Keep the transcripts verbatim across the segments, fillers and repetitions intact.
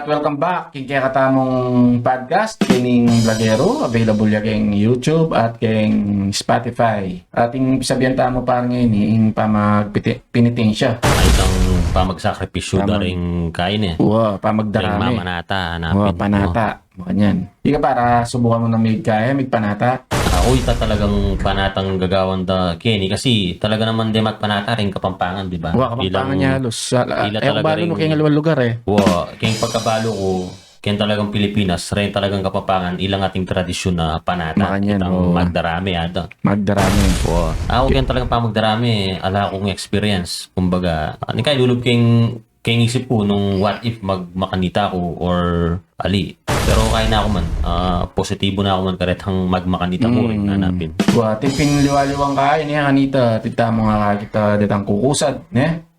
Welcome back king kekatamung podcast, kening Blagero, available ya keng YouTube at keng Spotify. Ating sabian tamu, par, ngeni, ing pamagpiti-, penitensya. Ay, itang pamagsakripisyu da ring kain e. Wa, pamagdarame. Ring mamanata, hanapin. Wa, panata. Makanyan. Ika, par, subukan mu na migkaya, migpanata. Aku, ita talagang panatang gagawan da keni, kasi talaga naman de magpanata ring Kapampangan, di ba? Wa, Kapampangan ya halus. Sa, ila e, talaga balu ring, no, keng aliwang lugar e. Wa, keng pagkabalu ku, keng talagang Pilipinas, ring talagang Kapampangan, ilang ating tradisyun na panata. Makanyan, itang magdarame, ada. Magdarame. Wa. Aku, keng talagang pamagdarame, ala kung experience. Kumbaga, ani kaya lulub keng keng isip ku nung what if magmakanita ku or ali. Pero kaya na ku man, ah, positibo na ku man karetang magmakanita ku ring hanapin. Wa, atin pin liwa-liwang kain e, kanita, tita, mga kakita, detang kukusad, ne?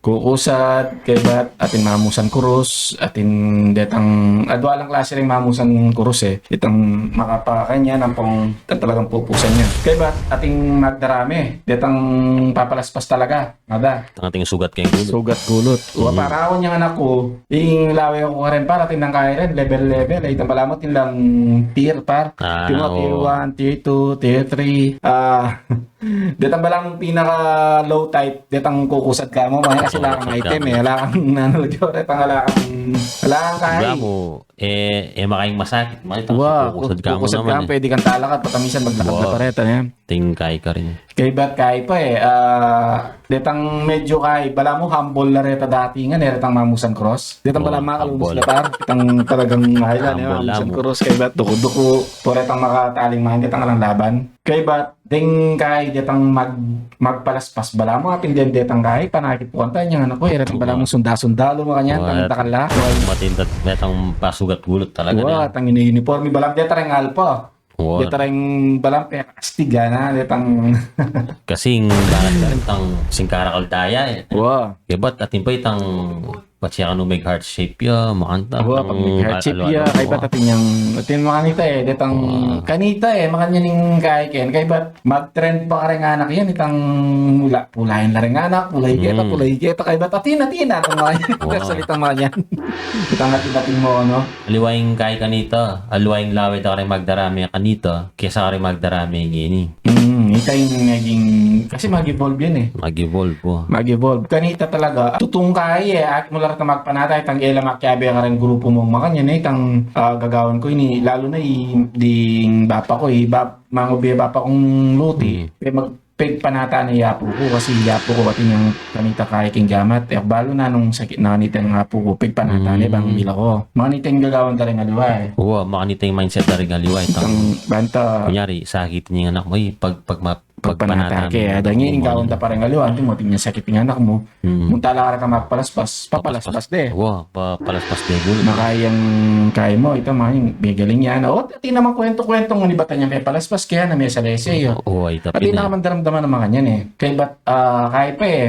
Kukusad, kaybat, atin mamusan kurus, atin detang, adwa lang klasi ring mamusan kurus e. Itang makapakanyan, ampong talagang pupusan ya. Kaybat, atin magdarame, detang papalaspas talaga. Ada. Itang atin sugat keng gulut. Sugat gulut. Wa, par, aku, inyang anak ku, ing lawe ku karin, par, atin lang kaya rin, level-level e. Itang balamu atin lang tier, par. Ah, tier one, tier two, tier three. Ah, detang balamu pinaka low type, detang kukusad ka mu, kasi ala kang item e, ala kang nanu, detang ala kang, ala kang kaya. Balamu, e, e makaing masakit, makita, kukusad ka mu naman e. Pwede kang talakad, pati minsan maglakad na pa reta, ne? Atin kaya karin. Kaybat kaya pa e, ah, detang medyo kaya, balamu humble la reta datingan e, retang mamusan kurus. Detang balamu makalunus la, par, itang talagang kaya la, ne, mamusan kurus, kaybat duku-duku, pu retang makataling man, detang alang laban. Kaybat, deng kaya, detang mag-, magpalaspas, balamu, apin den detang kaya, panakit ku kanita, inyang anak ku, retang balamu sunda-sunda, lu, makanyan, tang takal la. Matindat, detang pasugat gulut talaga. Wa, tang ini-, uniforme, balamu, deta reng alpa. Wa. Deta reng balamu, pekastiga na, detang. Kasi, bakit ka rin tang singkarakal daya e. Wa. Kaybat, atin pa itang Bat siya kanu mag-heart shape ya, makanta. Wa, pag mag-heart shape ya, kaybat atin yang, atin makanita e, detang, kanita e, makanyan ing kaya ken, kaybat mag-trend pa kareng anak yan, itang mula, pulayan la reng anak, pulay keta, pulay keta, kaybat atin, atin, atin, makanyan, salitang makanyan. Itang atin, atin mu, no? Aliwa ing kaya kanita, aliwa ing lawe da kareng magdarame kanita, kesa kareng magdarame ngeni. Hmm, ita ing naging, kasi mag-evolve yan e. Mag-evolve, wa. Mag-evolve. Kanita talaga, tutung kaya e, akit mu la reta magpanata, itang e la makiabe kareng grupu mung makanyan e, itang, ah, gagawan ku ini, lalu na i, ding bapa ku, i bap-, mangubie bapa kung luti. Hmm. Pe mag-, pegpanata ne i apu ku, kasi i apu ku, atin yang kanita kaya king gamat, e, balu na nung sakit na kanita ing apu ku, pegpanata ne, bang mila ku. Makanita ing gagawan da reng aliwa e. Wa, makanita ing mindset da reng aliwa e. Itang, itang banta. Kunyari, sakit ing anak mu, e, pag, pag ma-, pagpanata ke, ada ngeni ing gawan da pa reng aliwa, anti mu, atin yang sakit ing anak mu. Hmm. Munta la ka reta magpalaspas, papalaspas de. Wa, papalaspas de, gul. Makayang kaya mu, ita makanyan, megaling yan. O, atin naman kwentu-kwentu, ngunit batan yang mepalaspas, kaya na mesalese, yo. O, ita pin e. Atin naman daramdaman a makanyan e. Kaybat, ah, kaya pa e.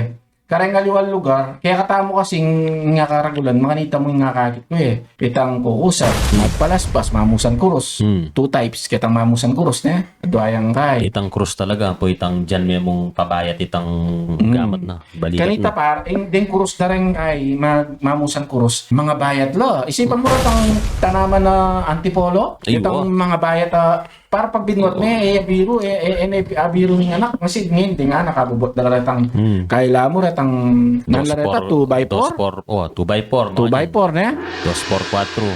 Kareng aliwang lugar, kaya katamu kasing nga karagulan, makanita mu ing akakit ku e. Itang kukusad, magpalaspas, mamusan kurus. Hmm. Two types, ketang mamusan kurus, ne? Adwa yang kaya. Itang kurus talaga, pu itang diyan memung pabayat itang gamat na, balikat na. Kanita, par, ing, ding kurus da reng kaya, ma-, mamusan kurus, mangabayat la. Isipan mu retang tanaman a antipolo, itang mangabayat a Para pag binuat me, e, abiru, e, e, e, ne, abiru ning anak, kasi ngeni ding anak, abubot da la retang, kailamu retang, nan la reta, two by four? Dos por, o, two by four, two by four, ne? Dos por kuatro.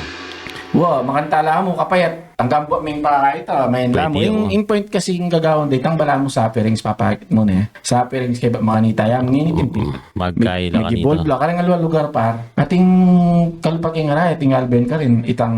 Wa, makanta la mu, kapayat, tanggambuat meng pakakait, a, main la mu. Ing, ing point kasi ing gagawan da, itang balamu sufferings, papakit mu, ne? Sufferings kaybat makanita ya, ngeni, timpi. Magkailangan mag-evolve la. Kareng aliwang lugar, par. Ating kalupa king arai, ating alben karin, itang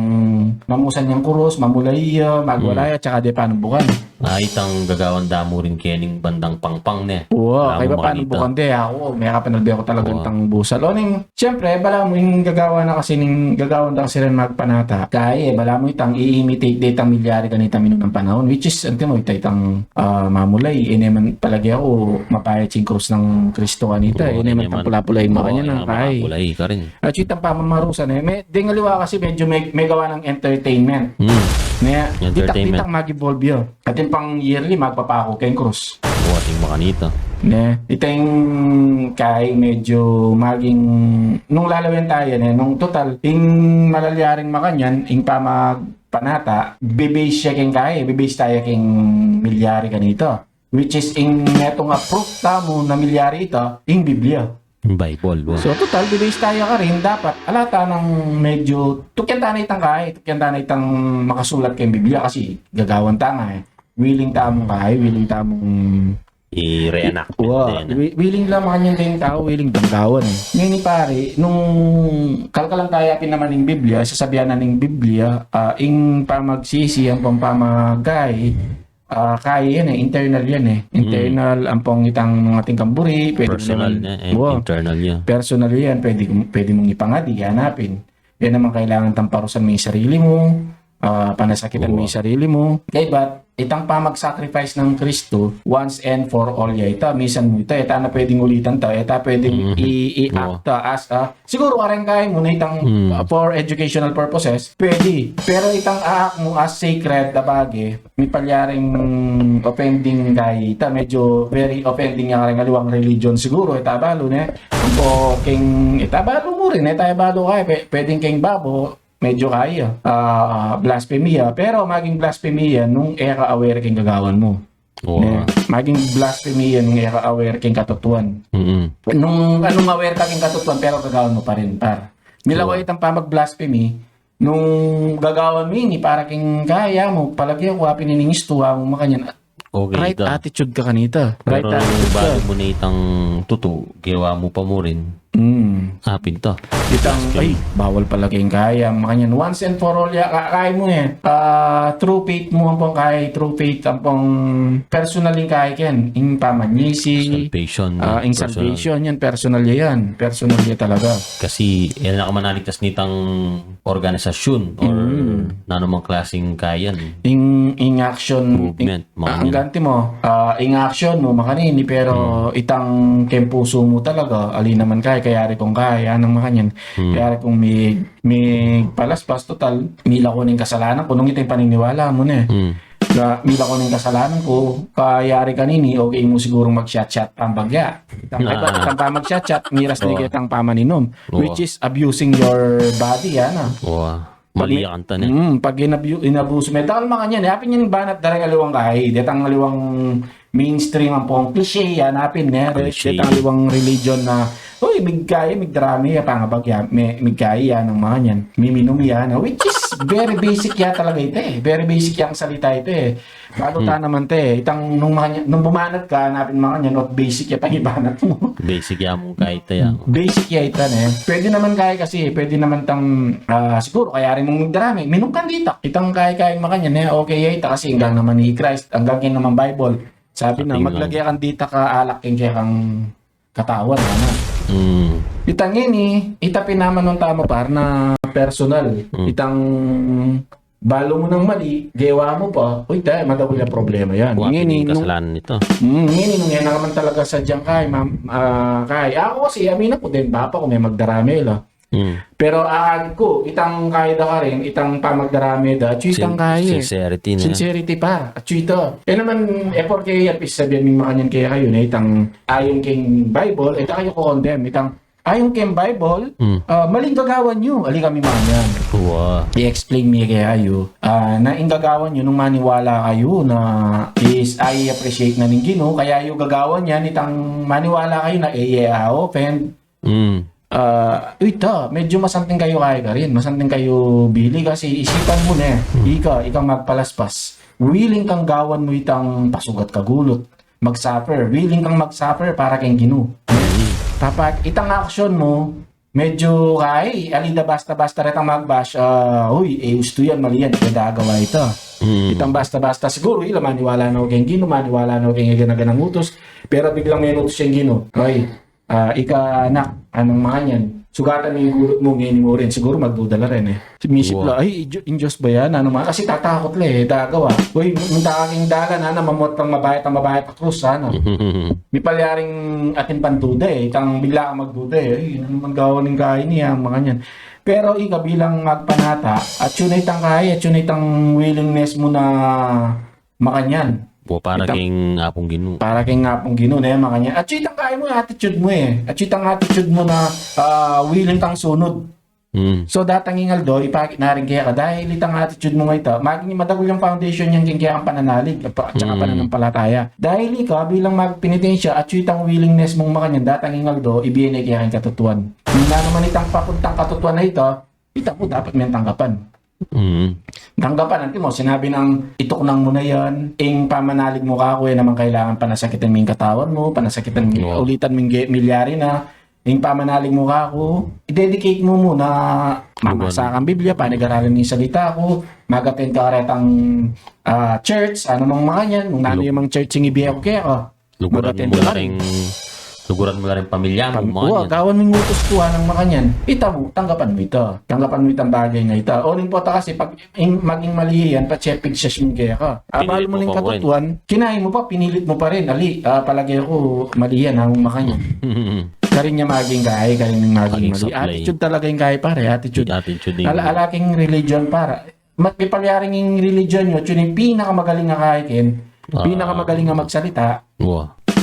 mamusan yang kurus, mamulai ya, magwalay ya, tsaka de panumbukan. A, itang gagawan da mu rin kening bandang pangpang, ne? Wa, kaybat panumbukan de, aku, mekapanalbe aku talagang tang busal. O, ning, siyempre, balamu ing gagawan na kasi ning, gagawan da kasi rin magpanata. Kaya, balamu itang i-imitate de itang milyari kanita minunang panahon, which is, anti mu, ita itang, a, mamulai, e ne man palage aku, mapayat ing kurus nang Kristo kanita, e ne man tang pula-pula ing makanyan, nang kai. Pula-pula karin. At itang pamamarusan, e, me, ding aliwa kasi medyo me, megawa nang entertainment. Hmm. Ne, ditak-ditak mag-evolve ya. Atin pang yearly, magpapaku keng kurus. O, atin makanita. Ne? Ita ing kai medyo maging, nung lalawen tayo, ne? Nung total, ing malalyaring makanyan, ing pamagpanata, bebase siya keng kai, bebase tayo keng milyari kanita. Which is, ing metung a proof tamu na milyari ita, ing Biblia. Ing Bible, wa. So, total, bebase tayo karin, dapat, ala ta nang medyo, tukyan ta na itang kai, tukyan ta na itang makasulat keng Biblia, kasi gagawan ta nga, eh. Willing tamung kai, willing tamung i-reenact. Wa, wi-, willing lang makanyan ding tau, willing dang gawan, eh. Ngeni, pare, nung kalkalan tayo pin naman ing Biblia, sasabian na ning Biblia, ah, ing pamagsisi, ampong pamagkai, ah, kai yan, eh, internal yan, eh. Mm. Internal, ampong itang ating kamburi, pwede mo personal naman, niya, eh, wa. Internal niya. Personal yan, pwede, pwede mong ipangadi, hanapin. Yan naman kailangan tang parusan mo ing sarili mo, ah, panasakitan mo ing sarili mo. Kaya ba't itang pamag-sacrifice nang Kristo, once and for all ya ita, misan mu ita, ita na pwedeng ulitan ta, ita pwedeng i-, i-act ta as a, siguro kareng kai mu na itang, ah, for educational purposes, pwede. Pero itang act mu as sacred na bage, mipalyaring offending kai ita, medyo very offending ya kareng aliwang religion siguro, ita balu ne. O keng, ita balu mu rin, ita balu kai, pwe-, pwedeng keng babo, medyo kaya, ah, blasphemy ya. Pero maging blasphemy ya nung e ka aware keng gagawan mu. Wa. Ne? Maging blasphemy ya nung e ka aware keng katutuan. Mm-mm. Nung, nung aware ka keng katutuan, pero gagawan mu pa rin, par. Milawa itang pamag-blasphemy, nung gagawan mu ini para keng kaya mu, palage ku, apin ining istu mu makanyan. Okay, right attitude ka kanita. Right attitude ka. Pero nung balu mu na itang tutu, gewa mu pa mu rin. Mm. Apin ta. Itang, ay, bawal pala keng kaya, makanyan. Once and for all, ya, ka-, kai mu, eh. Ah, true faith mu, ampong kai, true faith, ampong personal ing kai ken. Ing pamanyisi, salvation, ah, ing personal. Salvation, yan, personal ya yan. Personal ya talaga. Kasi, e na ka manaligtas nitang organisasyun or nanumang klaseng kayan. Ing, ing action, movement, ing, ah, makanyan. Anggang ti mo, ah, ing action mu makanini, pero itang keng pusu mu talaga, ali naman kai, kayari kung kai, anang makanyan. Hmm. Kayari kung mi-, migpalaspas, total, mila ku ning kasalanan ku, nung ita ing paniniwala mu ne. Hmm. Na mila ku ning kasalanan ku, kayari kanini, okay mu sigurung mag-shot-shot pang bagya. Itang, ah, itang pamag-shot-shot, miras ne ketang pamaninum, which is abusing your body, ana. Wa. Mali ya kanita ne. Mm, pag inabu-, inabuso me, dakal makanyan, eh, apin yan banat dareng aliwang kai, detang aliwang mainstream ampong cliche, yan, apin ne, re-, cliche. Detang aliwang religion na, uy, migkai, migdarame, ya, pangabagya, me-, migkai, yan, ang makanyan, miminum, yan, which is very basic ya talaga ita, eh. Very basic yang salita ita, eh. Balu ta naman te, itang nung makanyan, nung bumanat ka, hanapin makanyan, ot basic ya pang ibanat mu. Basic ya mung kai ita ya. Basic ya ita ne. Pwede naman kai kasi, pwede naman tang, ah, siguro, kayari mung migdarame, minum kang ditak. Itang kai-kai makanyan, eh, okay ya ita kasi, anggang naman i Christ, anggang ken naman Bible. Sabi na, maglage kang ditak a alak keng kekang katawan, ana. Mm. Itang ini, ita pinamanun tamu, par, na personal. Mm. Itang balu mu nang mali, gewa mu pa, uy, te, madakul yang problema yan. Wa, ngeni, nung kasalanan ita. Mm, ngeni, nung e na ka man talaga sadyang kai, mam-, ah, kai. Aku kasi, aminan ku deng bapa ku me magdarame la. Mm. Pero, ah, aku, itang kai da karin, itang pamagdarame da, atyu itang kai, eh. Sincerity na. Sincerity, par. Atyu ita. E naman, e porke yan, pisasabian ming makanyan kekayu, ne, itang ayon keng Bible, e ta kayu ko-condemn, itang ayon keng Bible, ah, maling gagawan yu, ali kami makanyan. Wa. I-explain mi kekayu, ah, na ing gagawan yu, nung maniwala kayu na is, i-appreciate na ning Ginu, kaya yu gagawan yan, itang maniwala kayu na, e, e, a-offend. Mm. Ah, uy, ta, medyo masanting kayu kai karin, masanting kayu, Billy, kasi isipan mu ne, ika, ikang magpalaspas. Willing kang gawan mu itang pasugat kagulut, mag-suffer. Willing kang mag-suffer para keng Ginu. Tapat, itang action mu, medyo kai, ali da basta-basta retang mag-bash, ah, uy, e, ustu yan, mali yan, e da agawa ita. Mm. Itang basta-basta, siguro, ila maniwala na keng Ginu, maniwala na keng gana-ganang utus, pero biglang menutus yang Ginu. Ay, ah, ika, anak, anang makanyan? Sugatan mu ing gulut mu, ngeni mu rin. Siguro magduda la rin, eh. Misip la, ay, i Diyo-, ing Diyos ba yan? Anang makanyan? Kasi tatakut la, eh, dagawa. Uy, munta ka keng dalan, ana, mamuat kang mabayat, ang mabayat a krus, ana. Mipalyaring atin pang duda, eh. Itang bigla kang magduda, eh. Ay, nanu man gawan ning kai ini, makanyan. Pero ika bilang magpanata, atyu na itang kai, atyu na itang willingness mu na makanyan. O para king Apung Ginu. Para king Apung Ginu, ne, makanyan. Atyu itang kaya mu, attitude mu e. Atyu itang attitude mu na, ah, willing kang sunud. Mm. So, datang ing aldo, ipakit na rin keka, dahil itang attitude mu nga ita, maging madagul yang foundation yang king kekang pananalig, at saka pananampalataya. Dahil ika, bilang magpenitensya, atyu itang willingness mung makanyan, datang ing aldo, ibie ne keka ing katutuan. Nung nanu man itang papuntang katutuan a ita, ita mu dapat meng tanggapan. Mm. Tanggapan, anti mo, sinabi nang ituknang mu na yan, ing pamanalig mu kaku, e naman kailangan panasakitan mu ing katawan mu, panasakitan mu, ulitan mu ing ge-, milyari na, ing pamanalig mu kaku, i-dedicate mu muna, mamasa kang Biblia, panigaralan ing salita ku, mag-attend ka karetang, ah, church, nanu mang makanyan, nung nanu mang church ing ibie ku keka. Luguran mu la ring, luguran mu la ring pamilya mu, makanyan. Gawan mu ing utus ku, nang makanyan. Ita mu, tanggapan mu ita. Tanggapan mu itang bagay nga ita. O, ning pota kasi, pag ing, maging mali yan, patse pigsesh mu keka. Abalu mu ning katutuan, kinain mu pa, pinilit mu pa rin. Ali, ah, palage ku, mali yan, nang makanyan. Karin ya maging kai, karin ya maging mali. Attitude talaga ing kai, pare, attitude. Attitude. Ala, ala king religion, pare. Mat-, mipalyaring ing religion yu, atyu ne ing pinakamagaling a kai ken, pinakamagaling a magsalita.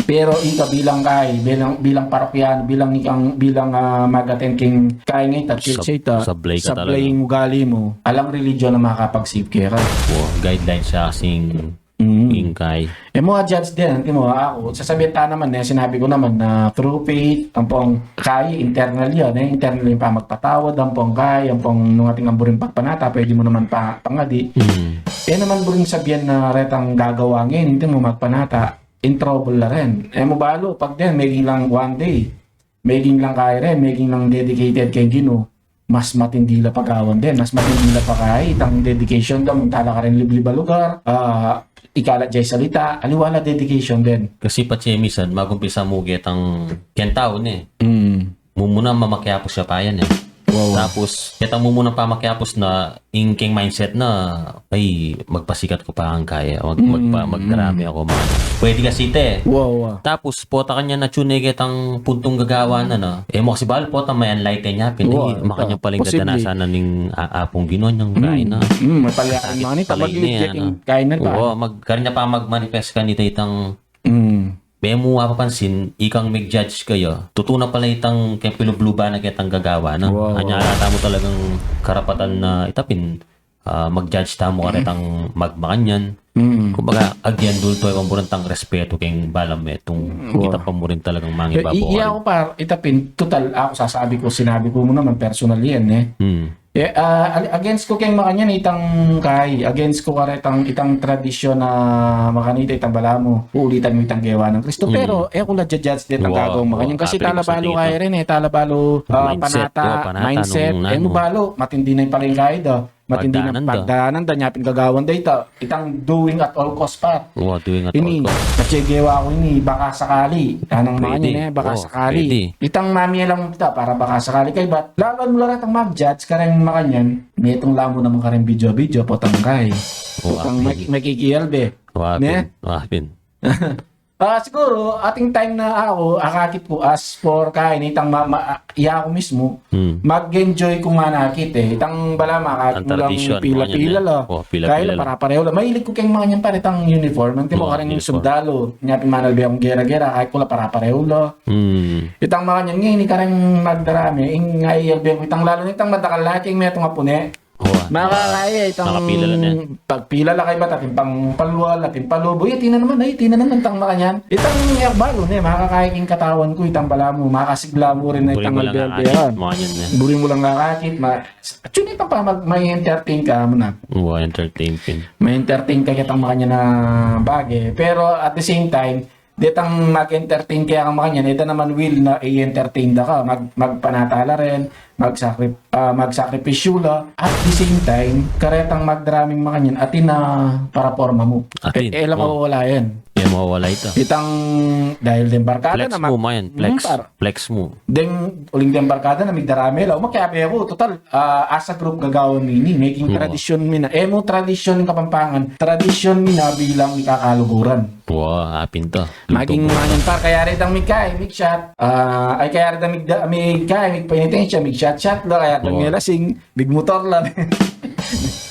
Pero ika bilang kai, bilang, bilang parokyano, bilang ikang, bilang, ah, mag-attend king kai nga ita, church ita, sablay ing ugali mu, alang religion a makakapag-save keka. Guidelines ya sing ing kai. E mu a-judge den, anti mo, aku, sasabian ta naman, e, sinabi ku naman na through faith, ampong kai, internal yan, e, internal ing pamagpatawad, ampong kai, ampong nung atin buring pagpanata, pwede mu naman pa, pangadi. E naman buring sabian na retang gagawa ngeni, anti mo, magpanata, in trouble la rin. E mu balu, pag den, meging lang one day, meging lang kai rin, meging lang dedicated keng Ginu, mas matindi la pa gawan den, mas matindi la pa kai, itang dedication da, munta la karing liblib a lugar, ah, ikalat ya ing salita, aliwa la dedication den. Kasi patse misan, magumpisa mu ketang keng tau, ne. Mumuna mamakiapus ya pa yan, e. Tapus, ketang mumuna pamakiapus na, ing keng mindset na, ay, magpasikat ku pa kang kai, mag-, magpa-, magdarame aku, mga. Pwede kasi ita, e. Tapus, pota kanyan atyu ne ketang puntung gagawan na, no? E mu kasi balu, pota ma-enlighten ya pin, e, makanyan pala ing kadanasan na ning a-, Apung Ginu, ing kai na. Mm, mapalya-, sakit pala ini, ing kai na, o, mag-, karin ya pa mag-manifest kanita itang, e mu apapansin, ikang mig-judge kaya, tutu na pala itang keng pilubluban na ketang gagawa na. Anya, ala tamu talagang karapatan na ita pin, ah, mag-judge tamu karetang magmakanyan. Kumbaga, again, dultu e pa mu rin tang respetu keng balang metung. Kita pa mu rin talagang mangibabaw. Iya ku, par, ita pin, tutal, aku sasabi ku, sinabi ku mu naman, personal yan, e. E, ah, against ku keng makanyan, itang kai, against ku karetang, itang tradisyon na makanita, itang balamu, uulitan mu itang gewa nang Kristo. Pero, e ku la ja-judge detang gagawang makanyan. Kasi tala balu kai rin, e, tala balu, ah, panata, mindset, e mu balu, matindi na ing pagkeng kai da. Matindi na pagdanan da, nya pin gagawan da ita. Itang doing at all cost, par. Ini, patse gewa ku ini, baka sakali. Anang makanyan, e, baka sakali. Itang mamiya lang kita para baka sakali kaybat. Laluan mu la retang mag-judge kareng makanyan. Metung la mu naman kareng video-video, potang kai. Potang makikiyal be. Ne? Ah, siguru, ating time na aku, akakit ku, as for kai, itang ma-, ma-, iya ku mismu, mag-enjoy ku manakit, e. Itang balamu, akakit ku lang pila-pila la. Kai la, para-parehu la. Mahilig ku keng makanyan, par, itang uniform. Anti mo kareng sundalo, nya pin manalbe kung gera-gera, akakit ku la para-parehu la. Itang makanyan, ngeni kareng magdarame, ing ayalbe ku, itang lalu na itang madakal la, keng metung a pune. Makakaya itang pagpila la kaybat, atin pang palual, atin palubu, e, tina naman, e, tina naman itang makanyan. Itang yakbalu ne, makakaya king katawan ku, itang balamu, makasigla mu rin na itang albe-albean. Buri mu lang akakit, ma-, atyu ne itang pa mag-, ma-entertain ka mu na. Ma-entertain ka ketang makanyan a bage. Pero at the same time, detang mag-entertain keka makanyan, e da naman will na i-entertain da ka, mag-, magpanata la rin, magsakri-, ah, magsakripisyu la, at the same time, karetang magdaraming makanyan, atin a paraporma mu. Atin. E, e la mawawala yan. E mawawala ita. Itang, dahil deng barkada na mag-, flex mu, mayan, flex. Flex mu. Deng, uling deng barkada na migdarame la, o makiabe ku, total, ah, as a group gagawan mi ini, maging tradisyon mi na. E mu tradisyon ning Kapampangan, tradisyon mi na bilang mikakaluguran. Wa, apin ta. Maging makanyan, par, kayari dang migkai, mig-shot. Ah, ay, kayari dang migda-, migkai, migpenitensya, mig-shot-shot la, kayari dang melasing, migmotor la.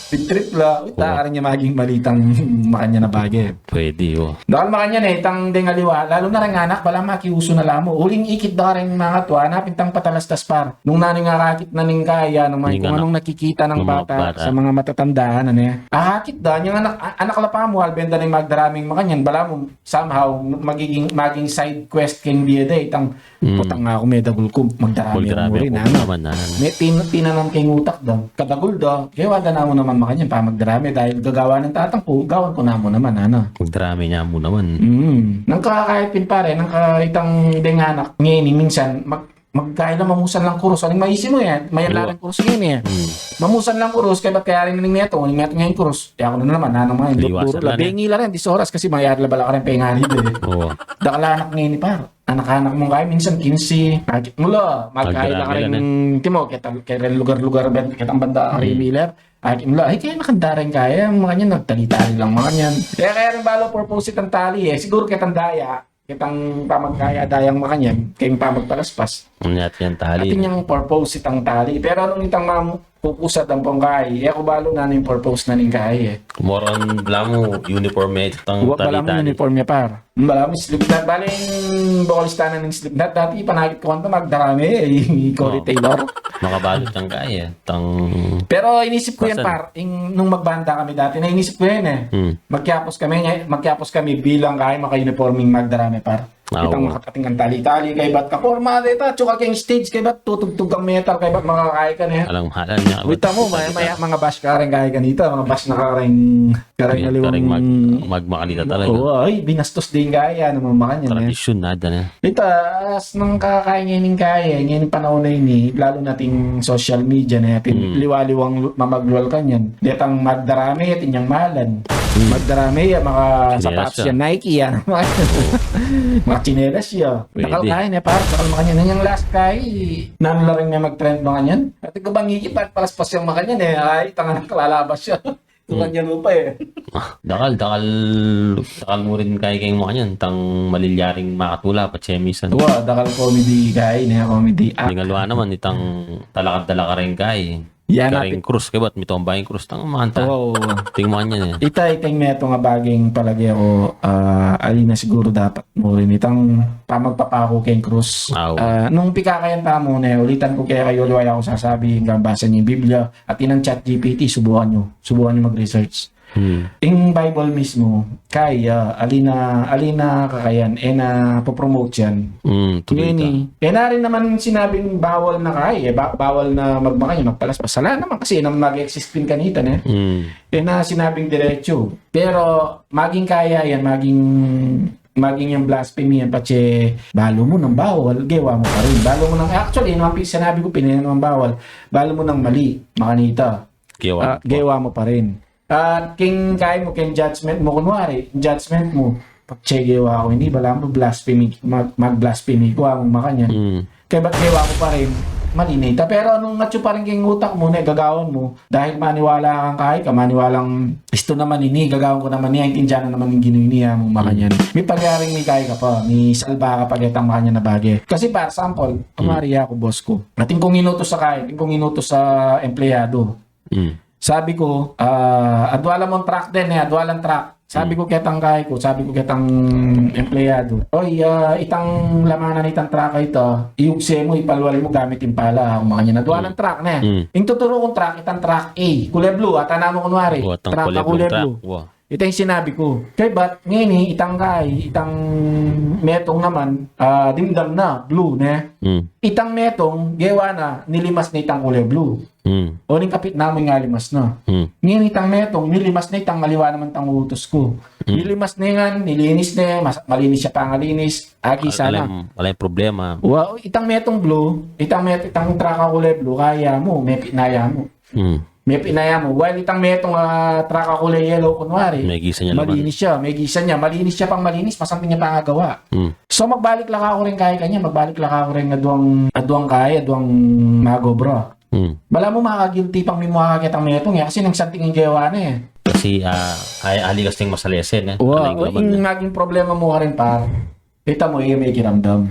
Pintrip la, uy, ta, karin ya maging mali itang makanyan a bage. Pwede, o. Dakal makanyan e, itang deng aliwa, lalu na reng anak, balamu makiusu na la mu. Uling ikit da reng mangatua, napin tang patalastas, par. Nung nanu ing akakit na ning kaya, nung may kung anung nakikita ng bata sa mga matatanda, anu e. Akakit da, inyang anak, a-, anak la pa mu, albenda ning magdaraming makanyan, balamu, somehow, magiging, maging side quest keng bie da, itang Putang, aku medagul ku, magdarame mu rin, anu? Naman, anu? May tin-, tinanam keng utak da. Kadagul da, gewa da namu naman makanyan, pamagdarame, dahil gagawan ning tatang ku, gawan ku namu naman, anu? Magdarame nya mu naman. Mm. Nang kakaya pin, pare, nang ka-, itang deng anak, ngeni, minsan, mag-, magkaila, mamusan lang kurus. Aling maisi mu yan? Mayan la reng kurus ngeni e. Mm. Mamusan lang kurus, kaybat kayari na ning metung, ning metung nya ing kurus. E, aku na naman, anu, makanyan, liwasan la, bengi la rin, disoras, kasi mayari la bala kareng pengari da e. Oo. Dakal anak ngeni, par. Anak-anak mung kaya, minsan kinse, akit mu la, magkaila kareng, timo, keta, kareng lugar-lugar, ben-, ketang banda kareng Miller, akit mu la, ay, kaya nakanda reng kaya, makanyan, nagtali-tali lang, makanyan. Kaya, kaya rin balu purpose itang tali e, siguru ketang daya, ketang pamagkaya dayang makanyan, keng pamagpalaspas. Anyat yang tali. Atin yang purpose itang tali, pero nung itang mamu-, pupusat ampong kai. E ku balu nanu ing purpose na ning kai e. Moron balamu uniform ya itang tali-tali. Balamu uniform ya, par. Balamu Slipknot. Baling bokalista na ning Slipknot. Dati panakit ku kanita magdarame e. I Corey Taylor. Makabalut yang kai e. Tang... Pero inisip ku yan, par. Ing, nung magbanda kami dati, na inisip ku yan e. Hmm. Magkiapus kami, magkiapus kami bilang kai maka-uniforming magdarame, par. Itang makatating kang tali-tali, kaybat kaporma, deta, tsaka keng stage, kaybat tutugtug kang metal, kaybat makakaya ka ne. Alang mahalan nya. Kita mu, may, may mga bash kareng kaya kanita, mga bash na kareng, kareng aliwang mag-, magmakanita talaga. Oo, ay, binastos din kaya, naman makanyan e. Tradisyon na, dan e. Ita, as nang kakaya ngening kaya, ngening panaun a ini, lalu na ating social media na atin, liwa-liwang lu-, mamaglual kanyan. Detang magdarame, atin yang mahalan. Magdarame ya, maka sapatos ya, Nike ya. Maka tsinelas ya. Pwede. Dakal kaya ne, par, dakal makanyan. Nang yang last kaya, nanu la rin me mag-trend makanyan? Atin ku bang ikit, pagpalaspas yang makanyan e. Ay, tangan, kalalabas ya. Tukan ya lupa e. Ah, dakal, dakal, dakal mu rin kaya keng makanyan. Tang malilyaring makatula, patse misan. Wa, dakal comedy kaya ne, comedy act. Ding aliwa naman, itang talakad-talakad rin kaya. Yan, kareng krus, kaybat mitomba ing krus, tang manta. Oo. Ting makanyan e. Ita, ita ing metung a bageng palage ku, ah, ali na siguru dapat mu rin itang pamagpapaku keng krus. Ah, nung pikakayan tamu ne, ulitan ku kekayu, aliwa ya ku sasabi, ing basa ning Biblia, atin nang ChatGPT, subukan yu. Subukan yu mag-research. Hmm. Ing Bible mismu, kaya, ali na, ali na kakayan, e na popromote yan. Hmm, tuloy ngeni, e na rin naman sinabing bawal na kaya, e, ba-, bawal na magmakanyan, magpalaspas. Ala naman kasi, e naman mag-exist pin kanita ne. Hmm. E na sinabing diretsu. Pero, maging kaya yan, maging, maging yang blasphemy yan, patse, balu mu nang bawal, gewa mu pa rin. Balu mu nang, actually, e naman pin sinabi ku pin, e naman bawal. Balu mu nang mali, makanita. Gewa mu pa rin. At king kaya mu, king judgment mu, kunwari, judgment mu, patse gewa ku ini, balamu blasphemy, mag-, mag-blasphemy ku, among makanyan. Hmm. Kaybat gewa mu pa rin, mali na ita. Pero nung atyu pa rin king utak mu, ne, gagawan mu, dahil maniwala kang kaya ka, maniwalang istu naman ini, gagawan ku naman ini, aintindian na naman ning Ginu ini, among makanyan. Hmm. Mipagyaring mikaya ka pa, misalba ka pa ketang makanyan a bage. Kasi, for example, kunwari aku, boss ku. Atin kung inutus sa kaya, atin kung inutus sa empleyado. Hmm. Sabi ku, ah, adwa la mung truck din e, adwa lang truck. Sabi ku ketang kaya ku, sabi ku ketang empleyado, "Oy, ah, itang lamanan itang truck a ita, iyugse mu, ipalwal mu gamit ing pala, among makanyan." Adwa lang truck ne. Hmm. Ing tuturu kung truck, itang truck A, kulay blue, ata namu kunwari. Wa, itang truck a kulay blue. Wa. Ita ing sinabi ku. Kaybat, ngeni, itang kaya, itang metung naman, ah, dimdam na, blue ne. Hmm. Itang metung, gewa na, nilimas na itang kulay blue. Hmm. O ning kapit namu ing alimas na. Hmm. Ngeni itang metung, nilimas na itang aliwa naman tang utus ku. Hmm. Nilimas ne ngan, nilinis ne, mas-, malinis ya pangalinis, agisa na. Wala ing, wala ing problema. Wa, itang metung blue, itang met-, itang truck a kulay blue, kaya mu, mepit na ya mu. Hmm. Mepit na ya mu. While itang metung, ah, truck a kulay yellow, kunwari, megisa nya naman. Malinis ya, megisa nya, malinis ya pang malinis, masanting ya pang agawa. Hmm. So, magbalik la kaku reng kaya kanyan, magbalik la kaku reng adwang, adwang kaya, adwang mag-obra. Hmm. Balamu maka-guilty pang mimua ka ketang metung e, kasi nung santing ing gewa na e. Kasi, ah, ay, ali kasi masalese ne. Wa, ing maging problema mu karin, par. Ita mu, e ya mekiramdam.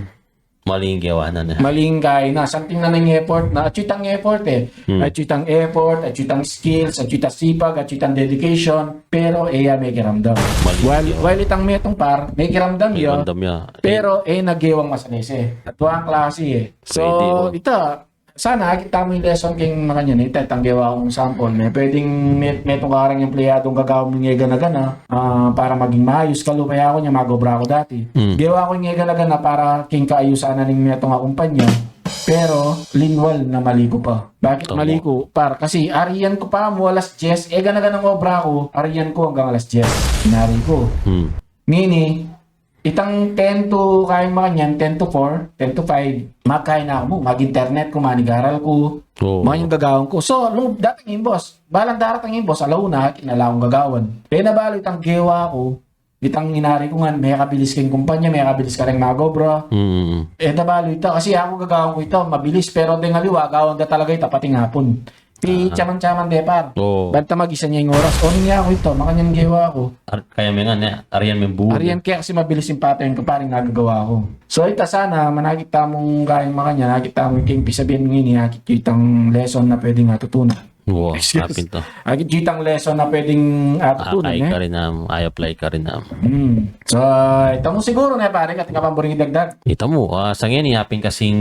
Maling gewa na, ne? Maling kaina. Something na nang effort na. Atyu itang effort, e. Hmm. Atyu itang effort, atyu itang skills, atyu itang sipag, atyu itang dedication. Pero e ya mekiramdam. Maling gewa. While itang metung, par, mekiramdam ya. Mekiramdam ya. Pero e na gewang masalese. Aduang klasi, e. So, ita, sana akit tamu ing lesson king makanyan, e. Ita, itang gewa kung sample, ne. Pwedeng met-, metung kareng empleyadung gagawan mu ing e gana-gana, ah, para maging maayus. Kalupa ya ku nya, mag-obra ku dati. Hmm. Gewa ku ing e gana-gana para king kaayusan na ning metung a kumpanya. Pero linwal na mali ku pa. Bakit mali ku? Par, kasi arian ku pa mu alas dyes, e gana-ganang obra ku, arian ku anggang alas dyes. Inari ku. Hmm. Ngeni, itang ten to, kayang makanyan, ten to four, ten to five, magkain na ku mu, mag-internet ku, manigaral ku, makanyan gagawan ku. So, nung datang ing boss, balang daratang ing boss, ala una, akit na la kung gagawan. Pena balu itang gewa ku, itang inari ku ngan, mekabilis king kumpanya, mekabilis kareng mag-obra. Mm. E da balu ita, kasi aku gagawan ku ita, mabilis, pero deng aliwa, gawan da talaga ita, pati ngapun. Pi, ah, caman-caman de, par. Oo. Banta mag-isa nya ing oras. O, ning aku ita, makanyan gewa ku. Ar-, kaya me ngan, e, arian me bulu. Arian ke kasi mabilis ing pateng ku, par, ing gagawa ku. So, ita sana, manakit tamung kayang makanyan, akit tamu king pisabian ngeni, akit yu itang lesson na pwedeng atutunan. Wow, excuse. Apin to. Akit yu itang lesson na pwedeng atutunan, e. Ay, karin am, ay apply karin am. Hmm. So, ita mu siguru ne, pare, atin ka pang buring idagdag? Ita mu, ah, sa ngeni, apin kasing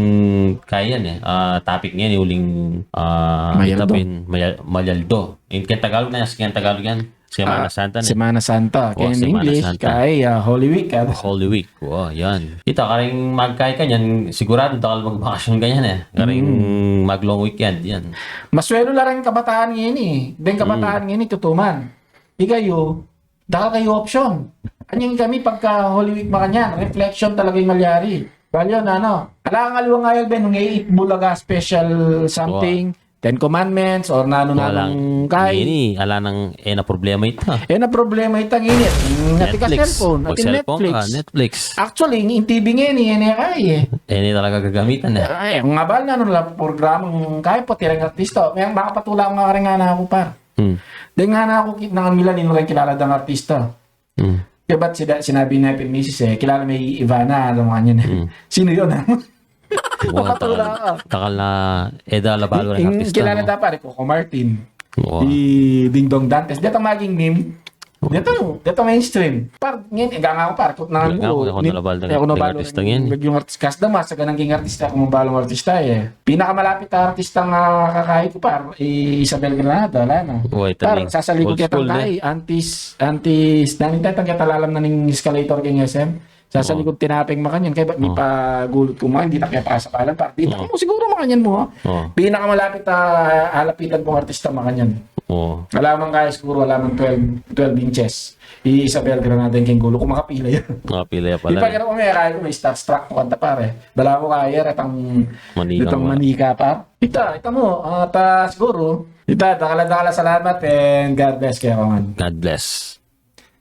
kayan, e. Ah, topic ngeni, uling, ah, mayaldo. Ita pin, mayal-, mayaldo. Ing keng Tagalog na, sa keng Tagalog yan, Semana Santa na. Semana Santa. Keng English, kay, ah, Holy Week, ah. Holy Week, wa, yan. Ita, kareng magkay kanyan, sigurado dakal magbakasyon kanyan, e. Kareng mag-long weekend, yan. Maswelu la reng kabataan ngeni. Deng kabataan ngeni, tutuman. Ikayu, dakal kayu option. Anyang kami pagka Holy Week makanyan, reflection talaga ing malyari. Balyo na, no? Ala kang aliwang ayal, Ben, nung e it Bulaga special something, Ten Commandments, or nanu-nanung kay. Ngeni, ala nang, e na problema ita. E na problema ita ngeni. Atin ka cellphone, atin Netflix. Mag-cellphone ka, Netflix. Actually, ing T V ngeni, e ne kay, e. E ne talaga gagamitan, e. Ay, kung abal na, nanu la programang kay, pati reng artista. May makapatula nga kareng anak ku, par. Hmm. Deng anak ku, kitnangan mi la, ninu reng kilala dang artista. Hmm. Kaya ba't sida-, sinabi na pin misis, e, kilala me i Ivana, alam mo kanyan, e. Hmm. Sino yun, ha? Wa, papatula ka. Dakal na, e da la balu reng artista, kilala da, pare, Coco Martin. Wa. I Dingdong Dantes. Detang maging meme. Detang, detang mainstream. Par, ngeni, e, ganga ku, par, kutnangan ku. Ganga ku, e ku na la balu reng artista ngeni. Medyung artis-, kas da mas, ganang king artista, kung balu artista, e. Pinakamalapit a artista nga kakayi ku, par, i Isabel Granada, ala na. Wa, ita. Par, sasalikut ketang kay, antis, antis, nanu ita, itang ketang lalam na ning escalator king S M. Sasalikut tinapeng makanyan, kay ba't mipagulut ku makanyan, ditak ya pasapalan, par. Ditak mu siguru makanyan mu, ha? Pinakamalapit a alapitan kung artista makanyan. Ala mang kaya siguru, ala mang twelve, twelve inches. I Isabel Granada ing keng gulu ku, makapila ya. Makapila ya pala. Di pa kaya ku, may kaya ku, may starstruck ku kanta, pare. Balamu kaya retang manika, retang manika, par. Ita, ita mu, at, ah, siguru, ita, dakal a, dakal a salamat and God bless kekayu ngan. God bless.